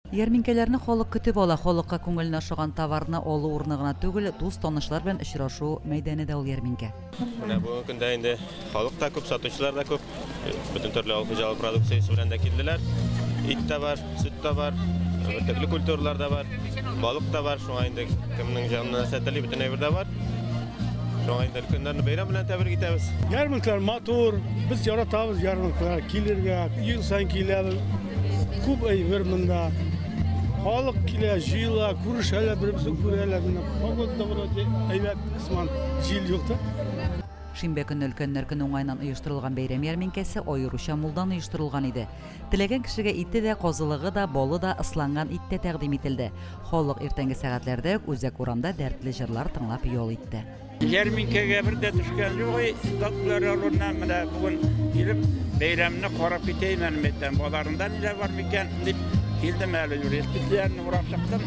Ярминкәләрне халык көтеп ала. Халыкка күңеленә ошаган товарны алу урыны гына түгел, дус-танышлар белән очрашу мәйданы да ул ярминкә. Менә бүгенге көндә инде халык та күп, сатучылар да күп. Бөтен төрле авыл хуҗалыгы продукциясе белән дә килделәр. Ит тә бар, сөт тә бар, бөртекле культуралар да бар, балык та бар. Шуңа инде кемнең җаны нәрсә тели, бөтен әйбер дә бар. Шуңа инде өлкәннәрне бәйрәм белән тәбрик итәбез. Ярминкәләр матур, без яратабыз ярминкәләр килергә, ел саен киләбез. Күп әйбер монда. Халык килә, җыела, күрешәләр, бер-берсен күрәләр. Менә погода да вроде әйбәт, кысман җил юк та. Шимбә көнне өлкәннәр көне уңаеннан оештырылган бәйрәм ярминкәсе аеруча мулдан оештырылган иде. Теләгән кешегә ите дә, казылыгы да, балы да, ысланган ит тә тәкъдим ителде. Халык иртәнге сәгатьләрдә үк үзәк урамда дәртле җырлар тыңлап ял итте. Ярминкәгә бер дә төшкән юк, татлар алуыннан менә бүген килеп бәйрәмне карап китәйем әле мәйтәм, базарында ниләр бар микән дип килдем әле юри. Урап чыктым.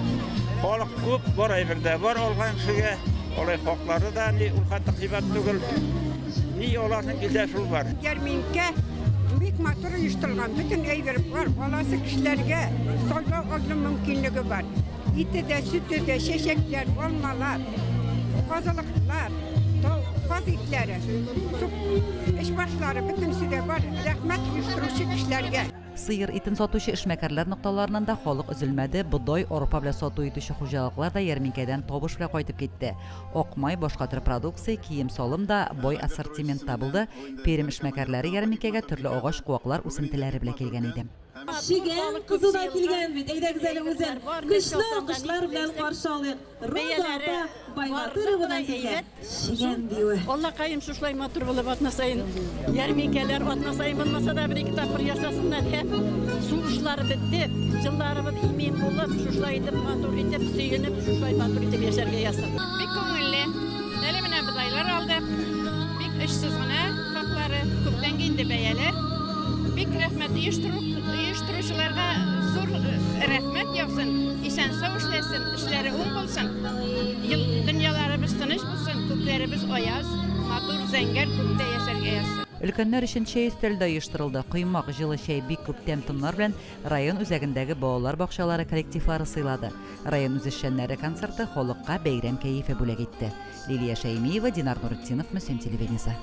Халык күп, бар әйбер дә бар алган кешегә. Алай хаклары да ни ул хәтта кыйбат түгел. Ни аласың килсә шул бар. Ярминкә бик матур оештырылган. Бөтен әйбер бар. Аласы кешеләргә сайлау алу мөмкинлеге бар. Ите дә, сөте дә, чәчәкләр, алмалар, казылыклар, каз итләре, эчбашлары, бөтенесе дә бар. Рәхмәт оештыручы кешеләргә. Сыер итен сатучы эшмәкәрләр нокталарыннан да халык өзелмәде. Бодай, арпа белән сату итүче хуҗалыклар да ярминкәдән табыш белән кайтып китте. Ак май, башка төр продукция, кием-салым да бай ассортиментта булды. Пермь эшмәкәрләре ярминкәгә төрле агач куаклар үсентеләре белән килгән иде. Чегән кызы да килгән бит. Әйдәгез әле үзен көчле алкышлар белән каршы алыйк. Роза апа Байбатыровадан сезгә чегән биюе. Аллакаем, шушылай матур булып атна саен ярминкәләр, атна саен булмаса да бер ике тапкыр ясасыннар һәм сугышлар бетте, җылларыбыз имин булып, шушылай итеп матур итеп, сөенеп, шушылай матур итеп яшәргә язсын. Бик күңелле. Әле менә бодайлар алдык. Бик очсыз гына хаклары, күптәнге инде бәяләр. Бик рәхмәт оештыручыларга, зур рәхмәт яусын. Исән-сау эшләсен, эшләре уң булсын. Дөньяларыбыз тыныч булсын, күкләребез аяз, матур, зәңгәр күктә яшәргә язсын. Өлкәннәр өчен чәй өстәле дә оештырылды. Коймак, җылы чәй, бик күп тәм-томнар белән район үзәгендәге балалар бакчалары коллективлары сыйлады. Район үзешчәннәре концерты халыкка бәйрәм кәефе бүләк итте. Лилия Шәймиева, Динар Нуретдинов, Мөслим телевидениесе.